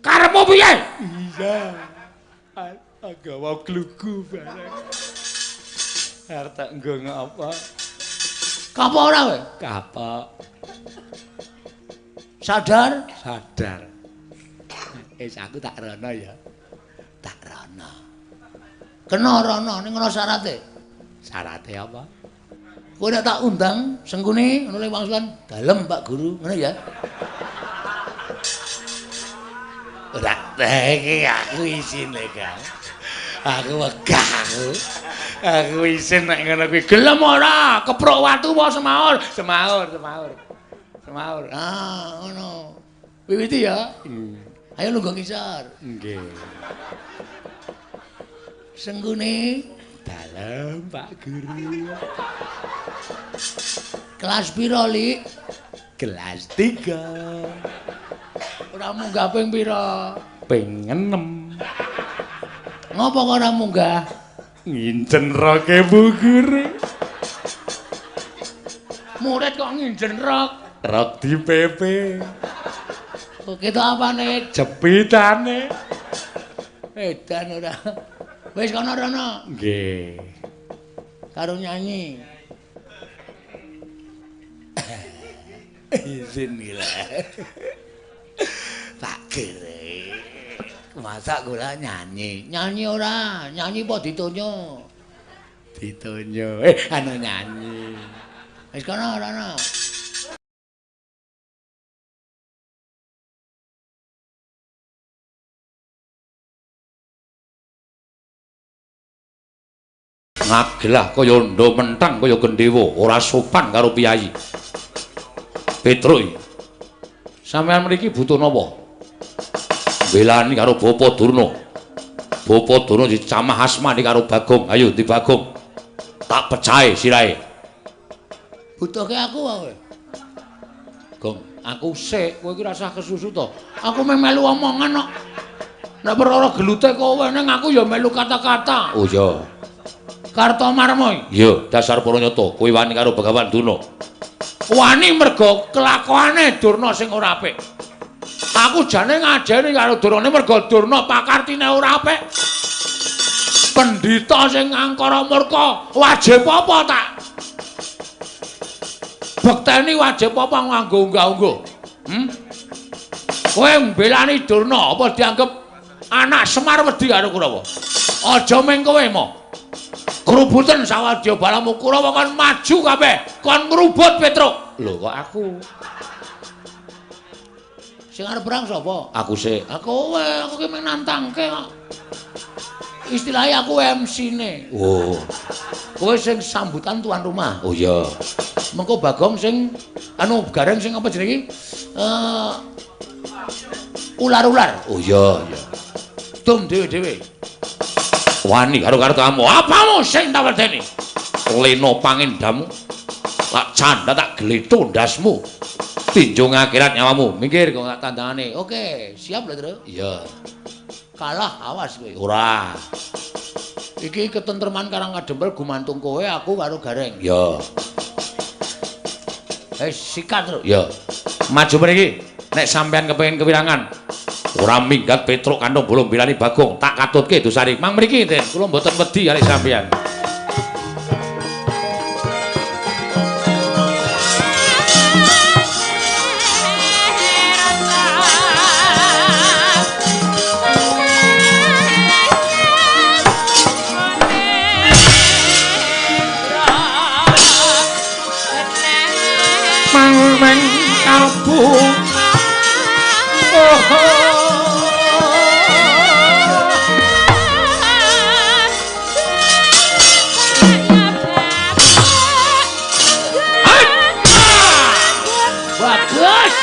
Karepmu piye? Iya. Agawa glugu bareng. Arep tak nggo ngapa? Kapok ora kowe? Kapok. Sadar? Sadar. Wis aku tak rono ya. Tak rono. Kena rono ning ana syarate. Syarate apa? Kowe nek tak undang Sengkuni ngono le wangsulan dalem Pak Guru, ngono ya. Ora iki aku isin lho, Kang. Aku wegah aku. Aku isin nek ngono kuwi. Gelem ora? Keprok watu apa semaur? Semaur, semaur. Semaur. Ah, ngono. Wiwiti ya. Ayo lungguh ngisor. Nggih. Sengkuni dalem Pak Guru. Kelas pira, Lik? Kelas 3. Ora munggah ping pira? Ping 6. Ngopo kok ora munggah? Nginjen roke Bu Guru. Murid kok nginjen rok? Rok di PP. Kok ketok apane? Jepitane. Edan ora. Wis kono rono. Nggih. Karo nyanyi. Izin gila. Pak Guru. Masa kula nyanyi? Nyanyi ora? Nyanyi apa ditonyo? Ditonyo. Anu nyanyi. Wis kono rono. Ngagelah kaya ndha mentang kaya gendhewa, ora sopan karo piyayi. Petruk. Sampeyan mriki butuh napa? Belani karo Bapa Durna. Bapa Durna dicamah asmane karo Bagong. Ayo ndi Bagong? Tak pecahe sirahe. Butuhke aku wae. Gong, aku sik, kowe iki rasah kesusu to. Aku meh melu omongan kok. Nek perkara gelute kowe ning aku ya melu kata-kata. Oh iya. Kartomarma. Iya, dasar para nyata, kowe wani karo Begawan Durna. Wani mergo kelakuane Durna sing ora apik. Aku jane ngajeni karo Durna mergo Durna pakartine ora apik. Pendhita sing angkara murka, wajib apa tak bekteni wajib apa nganggo unggah-ungguh? Kowe mbelani Durna apa dianggep anak Semar wedi karo Kurawa? Aja ming kowe mo. Krubuten sawadya balamu Kurawa kon maju kabeh, kon ngrubut Petruk. Lho kok aku? Sing arep perang sapa? Aku sik. Ah kowe, aku ki mung nantangke kok. Istilahnya aku MC-ne. Oh. Kowe sing sambutan tuan rumah. Oh iya. Mengko Bagong sing anu Gareng sing apa jenenge? Ular-ular. Oh iya, iya. Dum dhewe-dhewe. Wani karo kamu. Apamu sing tak wedeni? Lena pangendamu. Tak canda tak gletho ndasmu. Tinjung akhirat nyawamu. Minggir kok tak tandangane. Oke, siap lho, Tru. Iya. Kalah awas kowe. Ora. Iki ketentreman Karang Kadempel gumantung kowe, aku karo Gareng. Iya. Sikat, Tru. Iya. Maju mriki. Nek sampean kepengin kewirangan, ora minggat Petruk kantong bolong bilani Bagong, tak katutke dosari. Mang mriki, Den, kula mboten wedi kali sampean. Mang kalbu. Bagus.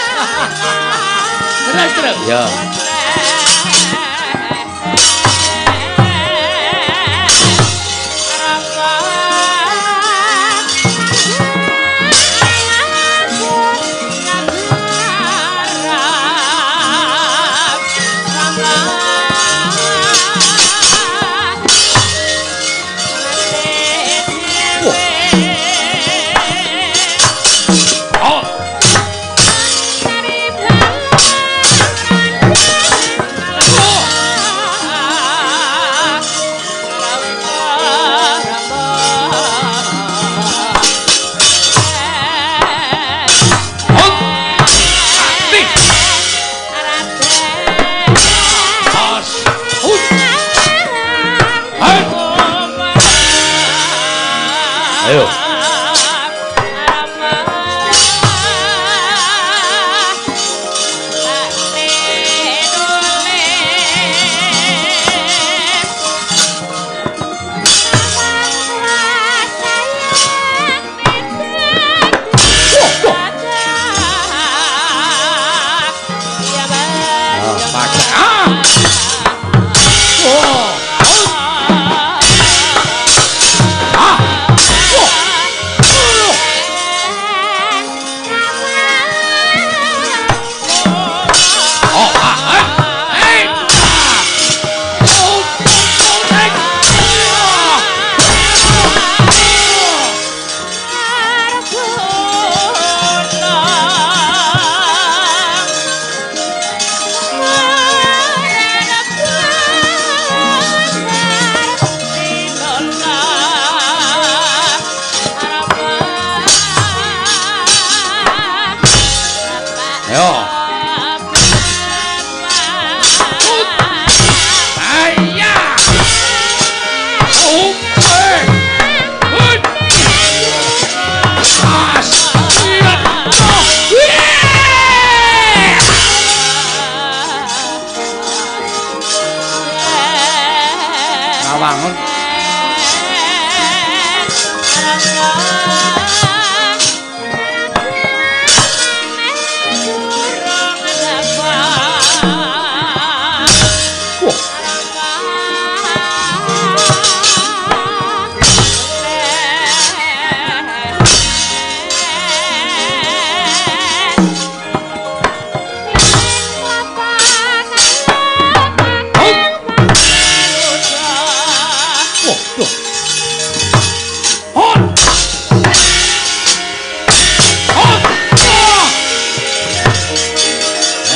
Terus terus. Ya.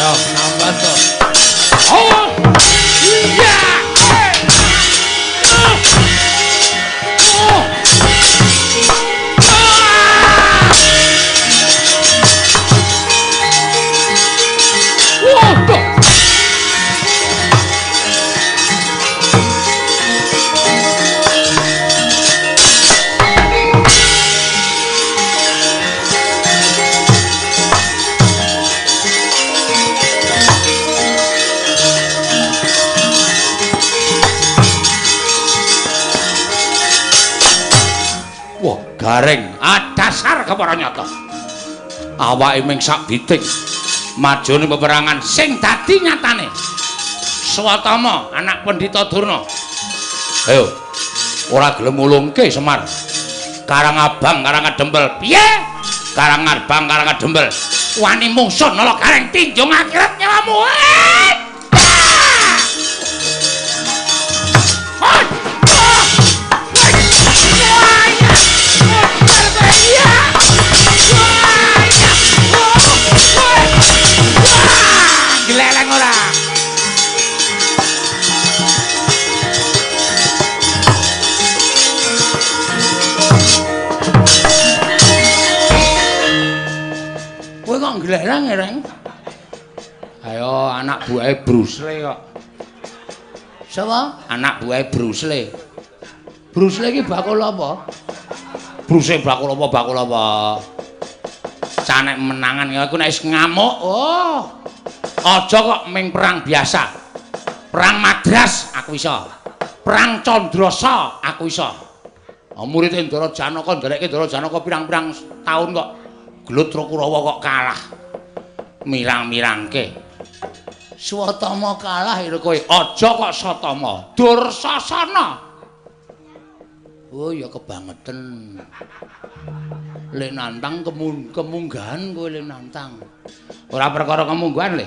Ayo nambah to. Oh. Iya. Oh. Waduh. Wah, gareng. Ah, dasar kepara nyata. Awake ming sak biting. Majone peperangan sing dadi nyatane. Swatama anak Pendhita Durna. Ayo. Ora gelem ngulungke Semar. Karang Abang, Karang Kadempel. Piye? Karang Abang, Karang Kadempel. Wani mungsuh nala gareng tinjung akhirat nyawamu. Gleleng ora. Kowe kok gleleng, Reng? Ayo anak buahe Bruce Lee kok. Sapa? Anak buahe Bruce Lee. Bruce Lee iki bakul apa? Bruce bakul apa? Bakul apa? Canek menangan aku nek wis ngamuk, oh. Aja kok ming perang biasa. Perang Madras aku iso. Perang Candrasa aku iso. Murid Ndara Janaka nderekke Ndara Janaka pirang-pirang taun kok gelut karo Kurawa kok kalah. Mirang-mirangke. Swatama kalah ira kowe. Aja kok Satama. Dursasana. Oh ya kebangeten. Le nantang kemunggahan kowe le nantang. Ora perkara kemunggahan le.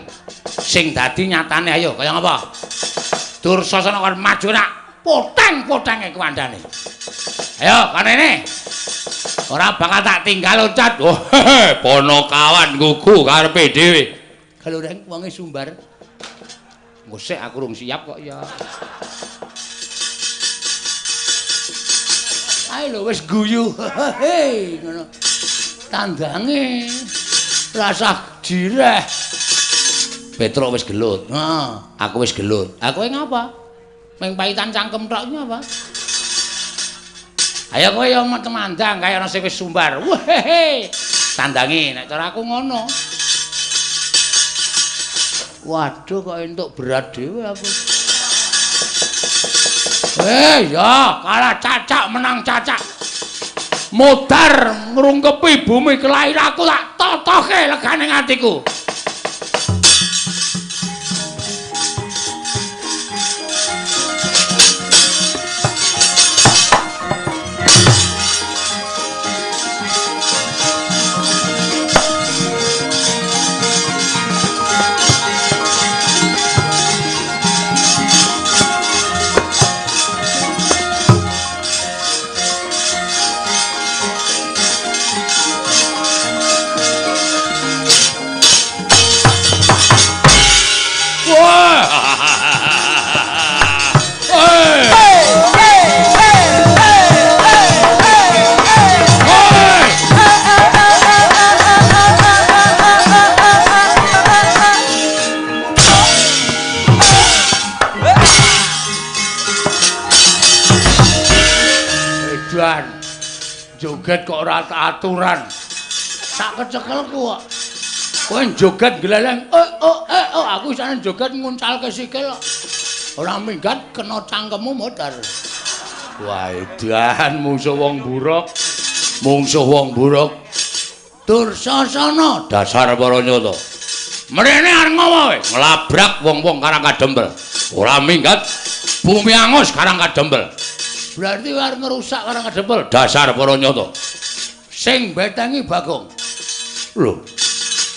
Sing dadi nyatane ayo kaya ngapa? Dursasana kon maju nak poteng-potenge kuwandane. Ayo kon rene. Ora bakal tak tinggal loncat. Oh, ponokawan gugu karepe dhewe. Kalau reng wonge sumbar. Ngosek aku rung siap kok ya. Ayo lho wis guyu. Hei ngono. Tandange rasah jireh. Petruk wis gelut. Heeh, aku wis gelut. Aku ngapa? Ming paitan cangkem tok ngapa? Ayo kowe yo temandang kaya ana sing wis sumbar. Wehehe. Tandange nek cara aku ngono. Waduh kok entuk berat dhewe aku. Ya, kalah cacak menang cacak. Modar ngrungkepi bumi kelahiranku tak totoke legane atiku. Joget kok ora aturan. Tak kecekelku kok. Kowe joget gleleng, oh, aku isane joget nguncalke sikil kok. Ora minggat kena cangkemmu modar. Wah, edan mungsuh wong buruk. Mungsuh wong buruk. Dursasana dasar para nyata. Mrene arep ngopo kowe? Nglabrak wong-wong Karang Kadempel. Ora minggat bumi angus Karang Kadempel. Berarti arep ngrusak Karang Kadempel dasar para nyata. Sing betengi Bagong. Lho.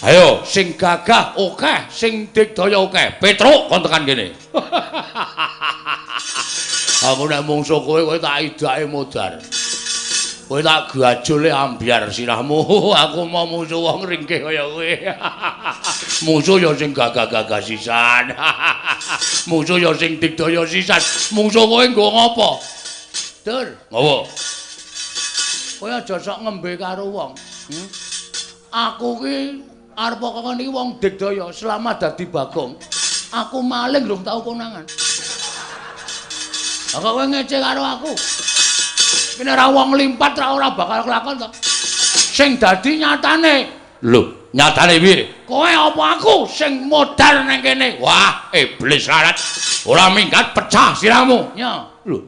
Ayo sing gagah akeh, sing digdaya akeh. Petruk kon tekan kene. Aku nek mungsuh kowe, kowe tak idake modar. Kowe tak gajole ambyar sirahmu. Aku mau musuh wong ringkih kaya kowe. Musuh ya sing gagah-gagah sisan. Musuh ya sing digdaya sisan. Musuh kowe nggo ngopo? Dur, ngopo? Kowe aja sok ngembe karo wong. Aku ki arep kok ngene iki wong digdaya selama dadi Bagong. Aku maling rung tau konangan. Lah kok kowe ngece karo aku? Kene ora wong limpat ora bakal kelakon to. Sing dadi nyatane. Lho, nyatane piye? Kowe apa aku sing modar nang kene? Wah, iblis larat. Ora minggat pecah sirahmu. Nya. Lho.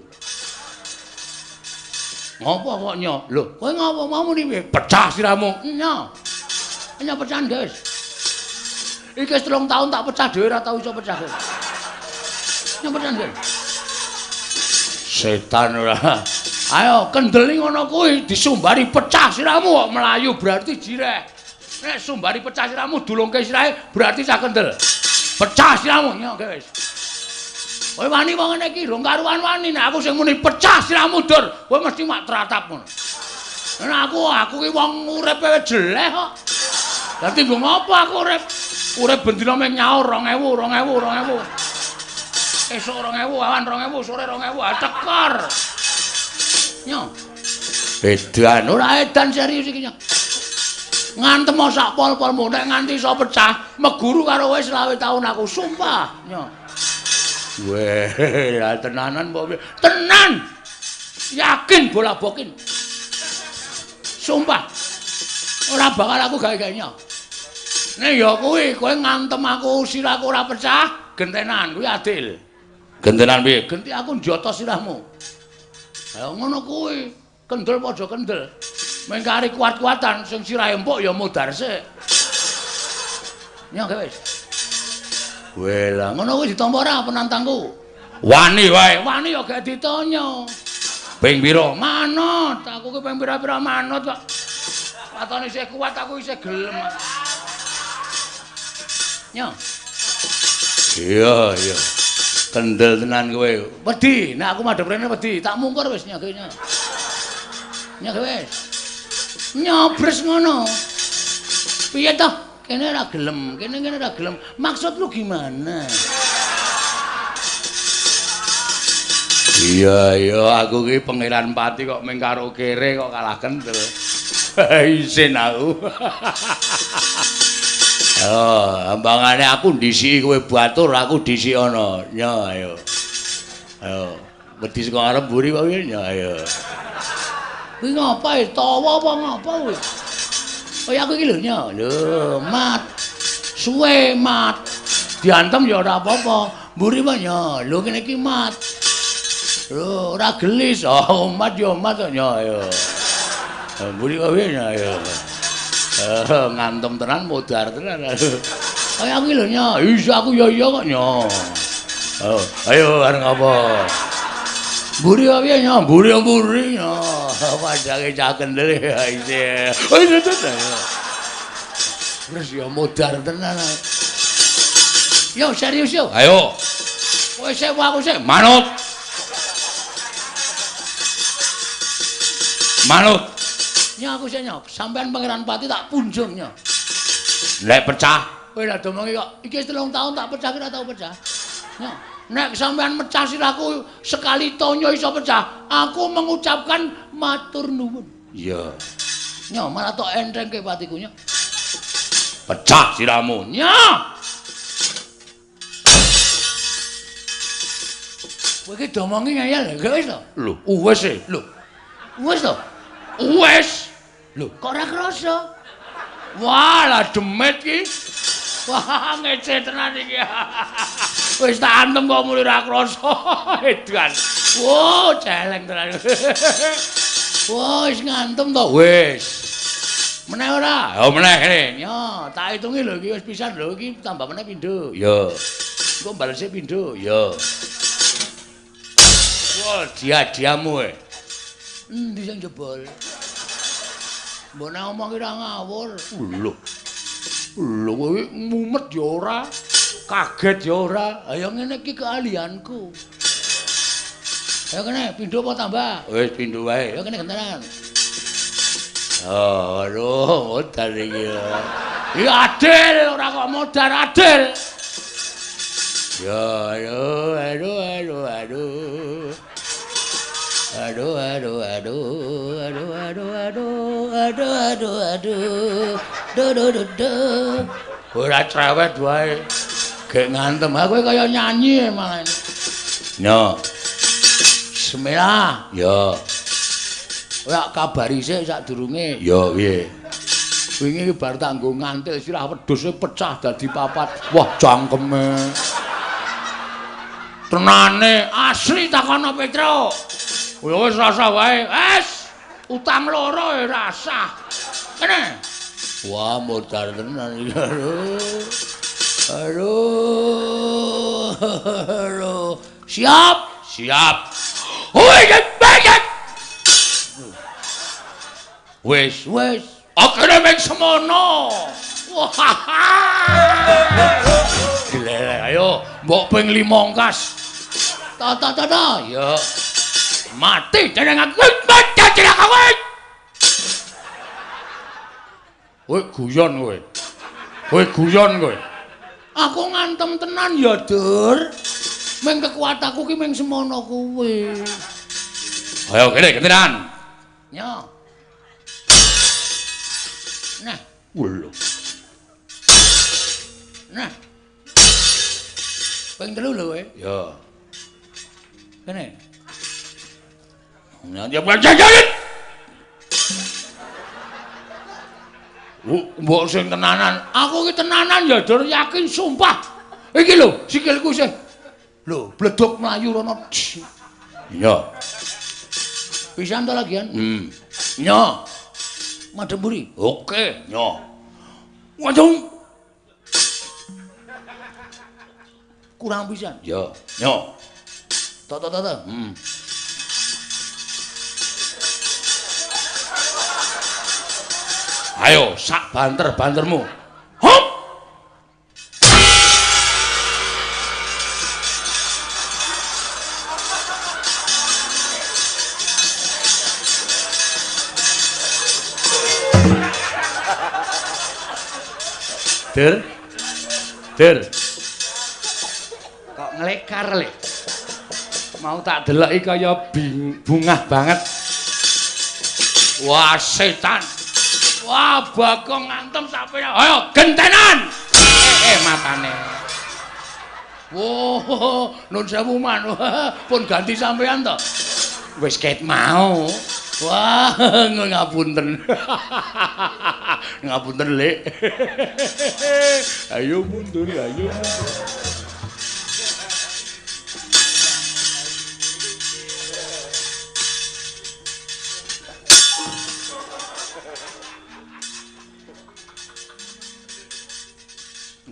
Ngopo kok nya? Lho, kowe ngopo mau muni piye? Pecah sirahmu. Nya. Nya pecahan, guys. Iki wis 3 tahun tak pecah dhewe ora tau iso pecah. Nya pecahan, guys. Setan ora. Ayo kendeli ngono kuwi disumbari pecah sirahmu kok melayu berarti jireh. Nek sumbari pecah sirahmu dulungke sirahe berarti cah kendel. Pecah sirahmu nya guys. Kowe wani wong ngene iki rong karuan wani nek aku sing muni pecah sirahmu dur, kowe mesti mak tratap ngono. Nek aku ki wong uripe jeleh kok. Dadi nggo ngopo aku urip? Urip bendina mung nyaur 2000 2000 2000. Esuk 2000, awan 2000, sore 2000, tekor. Nyo. Edan ora edan serius iki nyo. Ngantem sak pol-polmu nek nganti iso pecah, meguru karo kowe 25 taun aku sumpah. Nyo. Weh, lah tenanan mbok piye? Tenan. Yakin bola bokin. Sumpah. Ora bakal aku gawe-gawe nyo. Nek ya kuwi kowe ngantem aku sirahku ora pecah, gentenan kuwi adil. Gentenan piye? Genti aku njoto sirahmu. Ha ngono kuwi, kendel padha kendel. Mengkari kuat-kuatan sing sirahe empuk ya modar sik. Nya wis. Weh lah ngono kuwi ditampa ora penantangku? Wani wae, wani ya gak ditanya. Ping pira? Manut, aku ki ping pira-pira manut kok. Watone isih kuat aku isih gelem. Nya. Iya, iya. Kendel tenan kowe. Wedi, nek aku madhep rene wedi, tak mungkur wis nya kowe nya. Nya wis. Nyobres ngono. Piye toh? Kene ora gelem, kene kene ora gelem. Maksud lu gimana? Iya, iya, aku ki Pangeran Pati kok mung karo kere kok kalah kendel. Isin aku. Oh, ambangane aku ndisiki kowe batur, aku dhisik ana. Nya, ayo. Ayo, wedi saka arep mburi wae piye? Nya, ayo. Kuwi ngapa e? Tawa apa ngapa kuwi? Kaya aku iki lho, nya. Lho, mat. Suwe mat. Diantem ya ora apa-apa. Mburi wae nya. Lho kene iki mat. Lho, ora gelis. Oh, mat ya mat kok nya, ayo. Mburi wae piye nya, ayo. Ngantem tenan modar tenan. Kaya aku lho nya, iya aku ya iya kok nya. Ayo arep ngapa? Mburi piye nya? Mburi-mburi nya. Padake cah kendel ya isih. Oh iya tenan. Terus ya modar tenan. Yo serius yo. Ayo. Kowe sik aku sik manut. Manut. Nya aku sik nya, sampean Pangeran Pati tak punjung nya. Nek pecah, kowe lha domongi kok iki wis 3 tahun tak pecah ora tau pecah. Nya, nek sampean mecah sirahku sekali tonyo iso pecah, aku mengucapkan matur nuwun. Iya. Nya malah tok entengke patiku nya. Pecah sirahmu. Nya. Kowe iki domongi ngeyel gak wis to? Lho, wis e. Lho. Wis to? Wes. Lho, kok ora krasa? Wah, lah demit ki. Wah, ngece tenan iki. Wis tak antem kok muni ora krasa. Edan. Wah, celeng tenan. Wah, wis ngantem to? Wis. Meneh ora? Ya meneh kene. Ya, tak hitungi lho iki wis pisan lho iki tambah meneh pindho. Ya. Engko balese pindho. Ya. Wah, dia-diamu e. Endi sing jebol? Mbok nek omong ki ora ngawur. Lho. Lho kowe mumet ya ora, kaget ya ora. Ha ya ngene iki keahlianku. Ayo kene pindho apa tambah? Wis pindho wae. Ayo kene gentenan. Oh, aduh, modar iki. Iki adil, ora kok modar, adil. Ya, aduh, aduh, aduh, aduh. Aduh, aduh, aduh, aduh, aduh, aduh, aduh, aduh, aduh, duh, duh, duh, duh. Ora cerewet wae. Gek ngantem, aku kaya nyanyi malah. Yo. Bismillah. Yo. Kowe kabari sik sadurunge. Ya piye? Wingi bar tak nggo ngantil sirah wedhuse pecah dadi papat. Wah, cangkeme. Tenane asli takono Petro. Ya wis rasa wae. Wis, utang loro ya rasah. Kene. Wah, modar tenan iki. Aduh. Aduh. Siap? Siap. Hoi, banget. Wis, wis. Akene mung semono. Wah. Gile, ayo mbok ping 5 ongkas. Ta ta ta ta. Ya. Mati jeneng aku. Mati jeneng aku. Kowe guyon kowe. Kowe guyon kowe. Aku ngantem tenan ya, Dur. Ming kekuatanku ki ming semono kuwi. Ayo kene gentenan. Yo. Nah, lho. Nah. Ping 3 lho kowe. Ya. Kene. Nah, ya mbok sing tenanan. Aku ki tenanan ya, Dur, yakin sumpah. Iki lho, sikilku sih. Lho, bledok mlayu rono. Iya. Pisan to lagian? Nyo. Madhep mburi. Oke, nyo. Waduh. Kurang pisan. Ya, nyo. To to to to. Ayo, sak banter-bantermu. Hop. Dur. Dur. Kok nglekar le. Mau tak deloki kaya bungah banget. Wah, setan. Wah, Bagong ngantem sampe. Ayo gentenan. Matane. Wah, nun sewu man. Pun ganti sampean to. Wis ket mau. Wah, ngapunten. Ngapunten, Lek. Ayo mundur, ayo mundur.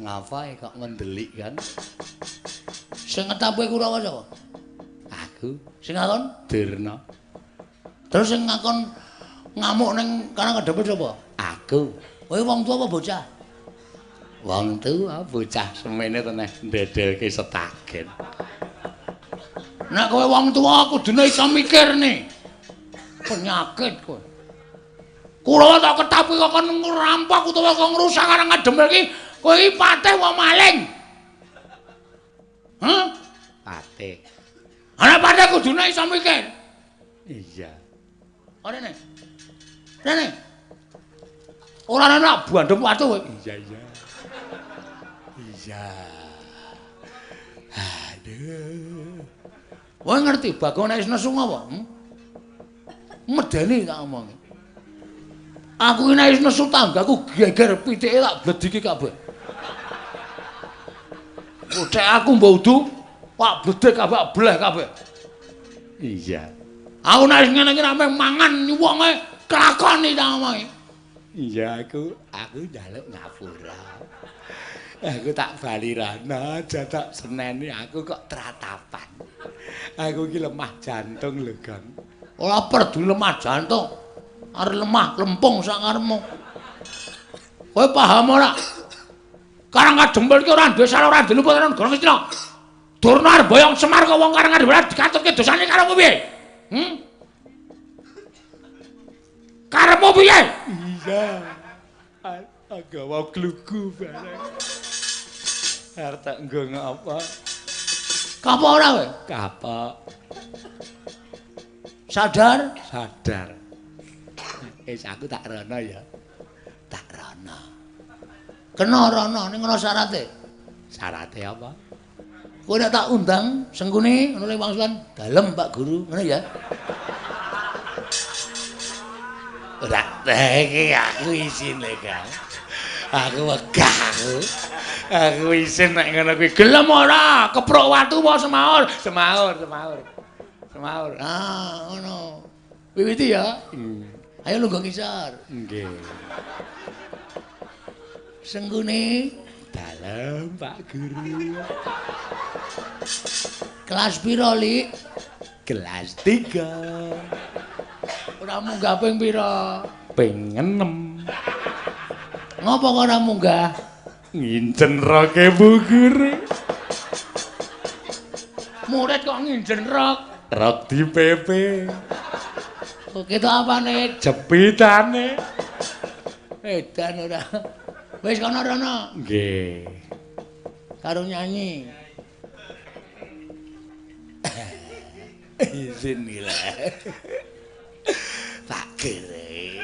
Ngapa kok ngendelik kan? Sing ngetape Kurawa sapa? Aku. Sing ngakon Durna. Terus sing ngakon ngamuk ning karang kadepe sapa? Aku. Kowe wong tuwa apa bocah? Wong tuwa, bocah semene to neh ndedelke setagen. Nek kowe wong tuwa kudune iso mikir nih. Penyakit kowe. Kurawa tak ketapi kok kon ngrampok utawa kok ngrusak karang kademel iki. Kowe iki patih wong maling. Hah? Patih. Ana patih kudune iso mikir. Iya. Rene. Rene. Ora ana bandem watu kowe. Iya, iya. Iya. Aduh. Kowe ngerti Bagong nek wis nesu apa? Medeni tak omongi. Aku iki nek wis nesu tanggaku geger pitike tak blediki kabeh. Ucek aku mbok udu, pak bledek kabeh bleh kabeh. Iya. Aku nek wis ngene iki rame mangan wonge kelakoni tak omongi. Iya, aku njaluk ngapura. Aku tak bali rana, aja tak seneni aku kok tratapan. Aku iki lemah jantung lho, Gong. Ora perdu lemah jantung. Arep lemah lempung sak karepmu. Kowe paham ora? Karang Kadempel iki ora duwe salah, ora duwe luput ora negara Ngastina. Durna arep boyong Semar kok wong Karang Kadempel dikatutke dosane karo kowe piye? Karepmu piye? Iya. Agawa glugu bareng. Arep tak nggo ngapa? Kapok ora kowe? Kapok. Sadar? Sadar. Wis aku tak rono ya. Tak rono. Kena rono ning ngono syarate. Syarate apa? Kowe nek tak undang Sengkuni ngono le wangsulan dalem Pak Guru, ngono ya. Ora iki aku isin lho, Kang. Aku wegah aku. Aku isin nek ngono kuwi. Gelem ora? Keprok watu apa semaur? Semaur, semaur. Semaur. Ah, ngono. Wiwiti ya. Ayo lungguh ngisor. Nggih. Sengkuni dalem Pak Guru. Kelas piro, Lik? Kelas 3. Ora munggah ping pira? Ping 6. Ngopo kok ora munggah? Nginjen roke Bu Guru. Murid kok nginjen rok? Rok di PP. Kok ketok apane? Jepitane. Edan ora. Wis kono rono. Nggih. Karo nyanyi. Izin iki lho. Pak Guru.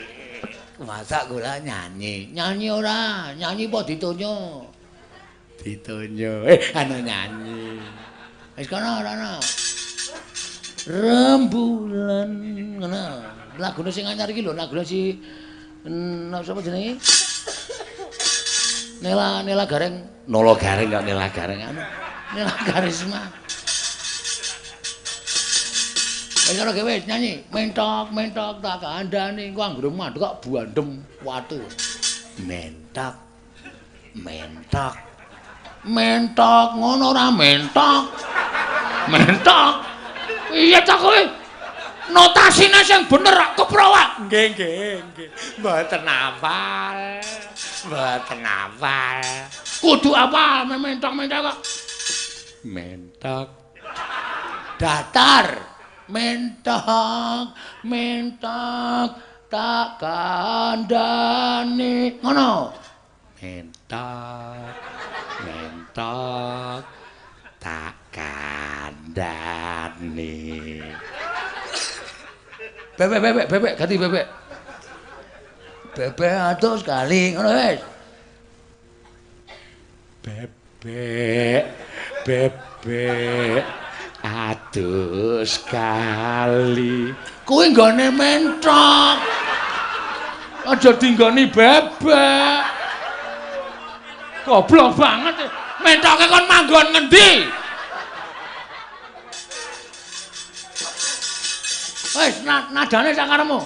Masa kula nyanyi? Nyanyi ora, nyanyi apa ditonyo? Ditonyo. Anu nyanyi. Wis kono rono. Rembulan ngono. Lagune sing anyar iki lho, lagune si sapa jenenge? Nela Nela Gareng. Nolo Gareng kok Nela Gareng anu. Nela Karisma. Wis ora gawe nyanyi, mentok mentok tak kandhani ku anggere mandek kok buandem watu. Mentok. Mentok. Mentok ngono ora mentok. Mentok. Piye ta kowe? Notasine sing bener kok keprowak. Nggih, nggih, nggih. Mboten hafal. Mboten hafal. Kudu hafal mentok-mentok kok. Mentok. Datar. Mentok, mentok tak kandhani. Ngono. Mentok, mentok tak kandhani. Bebek, bebek, bebek, ganti bebek. Bebek atus kali, ngono wis. Bebek, bebek atus kali. Kuwi nggone mentok. Aja dinggoni bebek. Goblok banget. Mentoke kon manggon ngendi? Wis nadane sakaremu.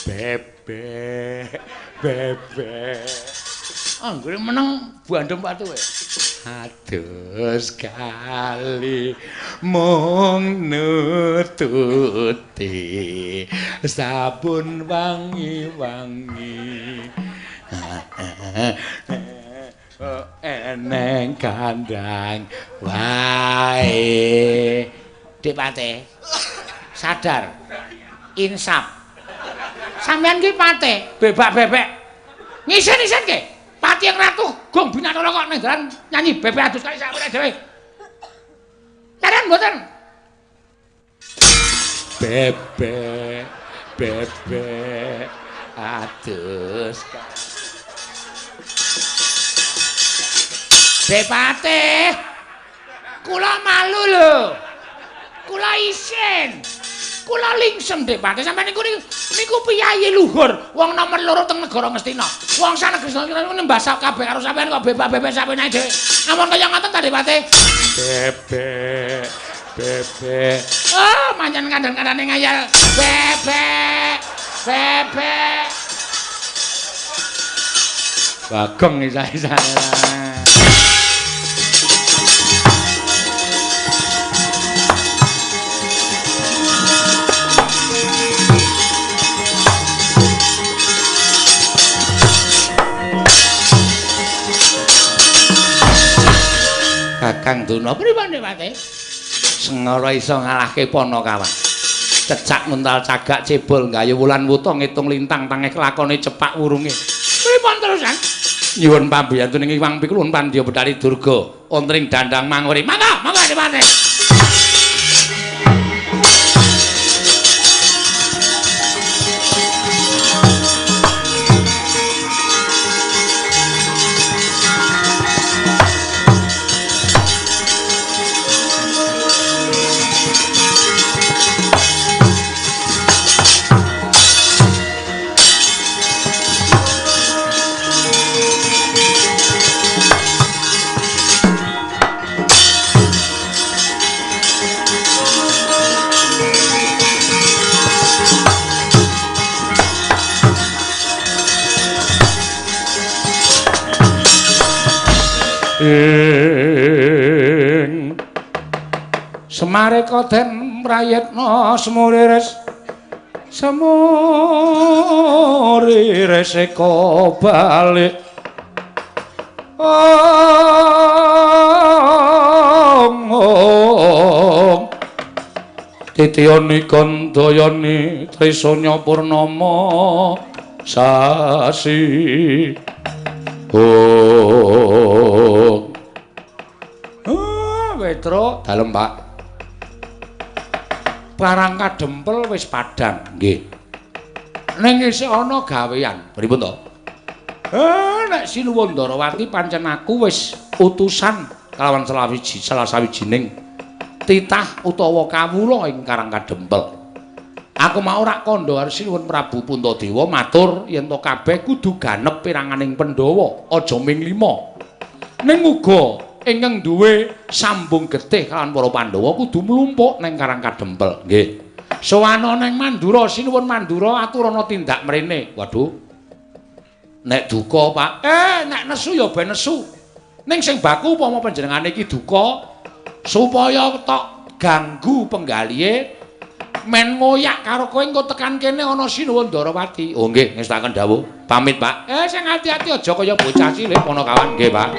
Bebek, bebek. Anggere meneng bandem watu kowe. Atus kali mung nututi sabun wangi-wangi. Eneng kandang wae. Dik Pate. Sadar. Insaf. Sampeyan ki Pate, bebak-bebek. Ngisin-isin ke. Pati yang ratu gong binatara kok ning dalan nyanyi bebek adus kali sak dhewe. Leren mboten? Bebek, bebek adus kali. Depate, kula malu lho. Kula isin. Kula lingsem Depate. Sampeyan niku niku piyayi luhur, wong nomor loro teng negara Ngastina. Wong sanegeri niku nembah kabeh karo sampeyan kok bebak-bebek sampeyan dhewe. Ampun kaya ngoten ta Depate? Bebek, bebek. Oh, pancen kandhan-kandhane ngayal. Bebek, bebek. Bagong isa-isa. Kakang Durna pripun Depate? Sengara iso ngalahke Panakawan. Cecak nguntal cagak cebol gayu wulan wuta ngitung lintang tangeh kelakone cepak wurunge. Pripun terusan? Nyuwun pambiyantu ning Iwang Pikulun Pandya Betari Durga wonten ing dandang manguri. Mangga, mangga Adipati. Semareka den prayitna semurires semurires eka balik ong titiyani kandayani trisanya purnama sasi. Oh, Petro dalem Pak. Parang kadempel wis padhang nggih. Ning isih ana gawean. Pripun to? Nek Sinuwun Ndarawati pancen aku wis utusan kalawan salah sawijining titah utawa kawula ing Karang Kadempel. Aku mau rak kandha karo Sinuwun Prabu Puntadewa matur yen to kabeh kudu ganep piranganing Pandhawa, aja ming 5. Ning uga ingkang duwe sambung getih kalawan para Pandhawa kudu mlumpuk ning Karang Kadempel. Nggih. Sowana ning Mandura, Sinuwun Mandura aturana tindak mrene. Waduh. Nek duka, Pak. Nek nesu ya ben nesu. Ning sing baku upama panjenengane iki duka supaya tok ganggu penggalihe men ngoyak karo kowe engko tekan kene ana Sinuwun Ndarawati. Oh nggih, ngestakaken dawuh. Pamit, Pak. Sing ati-ati aja kaya bocah cilik Panakawan. Nggih, Pak.